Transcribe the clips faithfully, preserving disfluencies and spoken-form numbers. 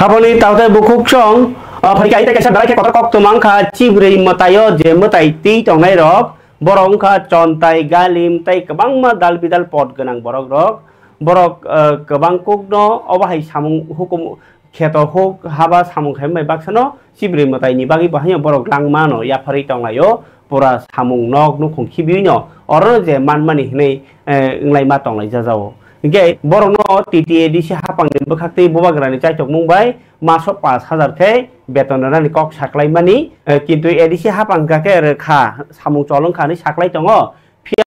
Haboni taote bukhuk chwng, ah, phaikha tei kaisa belai khe kotor kok tongma wngkha chibrwi mwtaio je mwtai twi tongnai rok, borok wngkha Chontai, Galim tei kwbangma dal bidal pot gwnang borok rok. Borok, ah, kwbang kokno obo hai samung hukum kheto huk haba samung khaimani baksano chibrwi mwtaini bagwi bo haino borok langmano yapharwi tonglaio. Pura samung nok nukhung khibiwino orono je manmani hinwi, eh, wnglaima tonglai jajao. Hinkhe borokno T T A D C haphangni bwkhaktwi bubagrani chaichokmung bai maso pash hajar khe beton rwnani kok saklaimani, eh, kintu A D C haphang hwnkha khe rwkha, samung chol wngkha hinwi saklai tongo. Phiya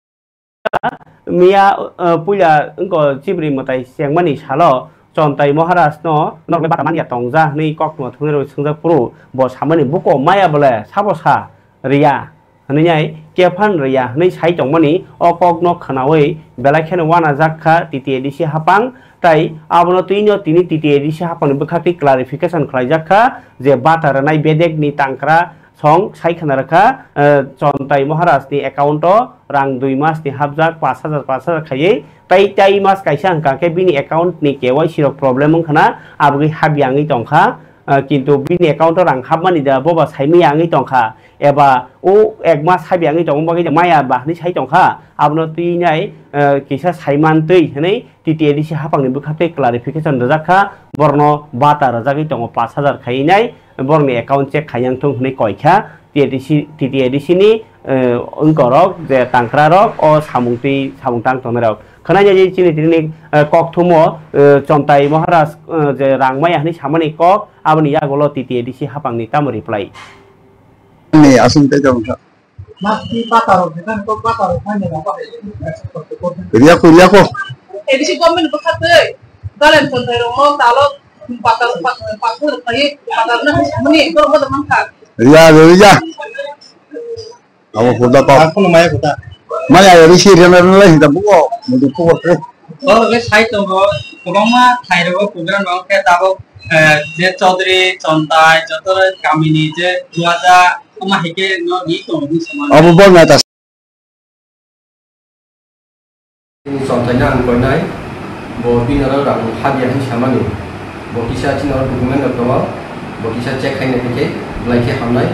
miya, eh, puila wngkha chibrwi mwtai chengmani salo Chontai Maharajno norokni bata manya tongja hinwi koktwma thumnairok swngjak phuru bo samani buko maya bole sabo sa riya hinwi nai kephan riya hinwi sai tongmani o kokno khwnawi belai kheno uanajak kha T T A D C haphang, tai abono twino tini T T A D C haphangni bwkhaktwi clarification khlaijak kha je bata rwnai bedekni tangkra song sai khwna rwkha, eh, Chontai Maharajni account-o rang dui masni hapjak pash hajar pash hajar khaiwi, tai tai mas kaisa hwnkha khe bini account-ni K Y C rok problem wngkhana, abogwi habya wngwi tongkha. Ah, kintu bini account-o rang hapmani da boba saimaya wngwi tongkha, eba o ek mas habya wngwi tongma bagwi maya ba hinwi sai tongkha, abono twi nai, ah, kisa saiman twi hinwi T T A D C haphangni bwkhaktwi clarification rwjak kha, borokno bata rwjagwi tongo pash hajar khaiwi nai, borokni account check khaiyang thung hinwi koi kha T T A D C, T T A D C ni, eh, wngkorok je tangkrarok o samung twi samung tang tongnairok. Khwnai nai chini tini, eh, kokthumo, eh, Chontai Maharaj, eh, je rang maya hinwi samani kok, aboni yagulo T T A D C haphangni tamo reply? Ni aswng tei tong kha. Riya ko, riya ko. A D C government bwkha twi, Dalen Chontai rok no talo pata, pata, pata rok khlaiwi pata rok no samani borok bodo mankha. Riya, riya. Abo huda kok. Ang phone maya huda. Maya ya risi rena rena lai hinda bugo. Mudu ko ko. Borok le sai tongo, kwbangma thai rogo program rok khe tabuk, eh, je Chaudhary, Chontai, joto kamini je Duaja, ama hai khe no ni tongo ni samani. Abo bo neta. Chini Chontai no ang koinai, bo bini oro rang habya hin samani. Bo kisa chini oro document rok tongo, bo kisa check khaina khe belai khe hamnai.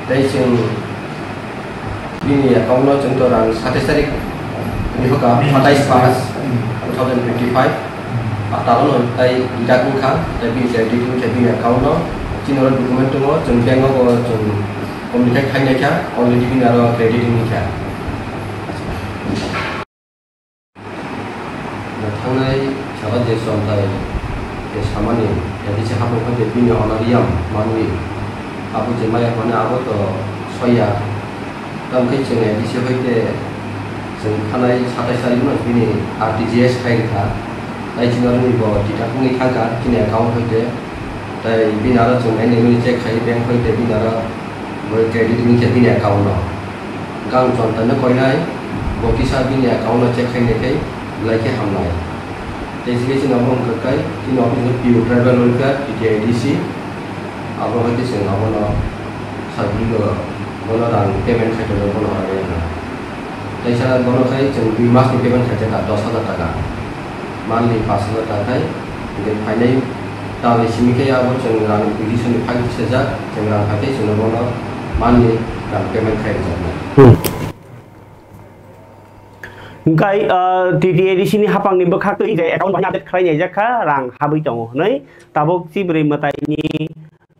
Tei chwng bini account no chwng to rang satais tarik rihokha, satais paanch two thousand twenty-five. Ah, talo no tai deduct wngkha, tei bini credit wngkha bini account no. Chini oro document tongo, chwng bank o bo chwng communicate khainai kha, already bini aro credit wngkha. Thangnai salo je Chontai je samani, A D C haphang khe bini honorarium manwi, abo je maya hwnwi abo to soya. Tamo khe chwng A D C hoite chwng thanai satais tarik no bini R T G S khai rwkha. Tai chwng aroni bo deduct wngwi thangkha chini account hoite. Tai bini aro chwng N M A ni check khai bank hoite bini aro bo credit wngkha bini account no. Gang Chontai no koinai, bo kisa bini account no check khainai khe belai khe hamnai. Tei sini chini obo wngkha kai, chini office no P U Tribal Welfare, T T I D C, abo hai khe chwng abono sabri go bono rang payment khai tongo bono horai rwna. Tei sa bono khai chwng dui mas ni payment khai jaka dos hajar taka. Monthly pash hajar taka khai, hingke phainai tal ni simi khe abo chwng rang ni position ni phai tisajak, chwng rang phai khe chwngno bono monthly rang payment khai rwjaknai. Hmm. Hingkai, ah, T T A D C ni haphang ni bwkhak twi je account bahai update khlai nai jak kha, rang habwi tongo hwnwi. Tabuk chibrwi mwtai ni,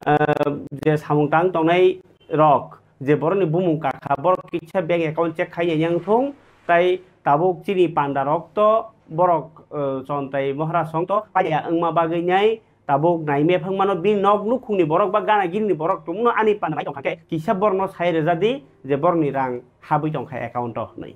ah, je samung tang tongnai rok, je borokni bumung kakha, borok kisa bank account check khai ya yang thung, tai tabuk chini panda rok to borok, eh, Chontai Mohra song to paiya wngma bagwi nai tabuk nai mephang mano bini nok nukhungni borok ba gana gini borok tongno ani panda bai tongkha khe kisa borokno sai rwja di je borokni rang habwi tongkha account o hwnwi.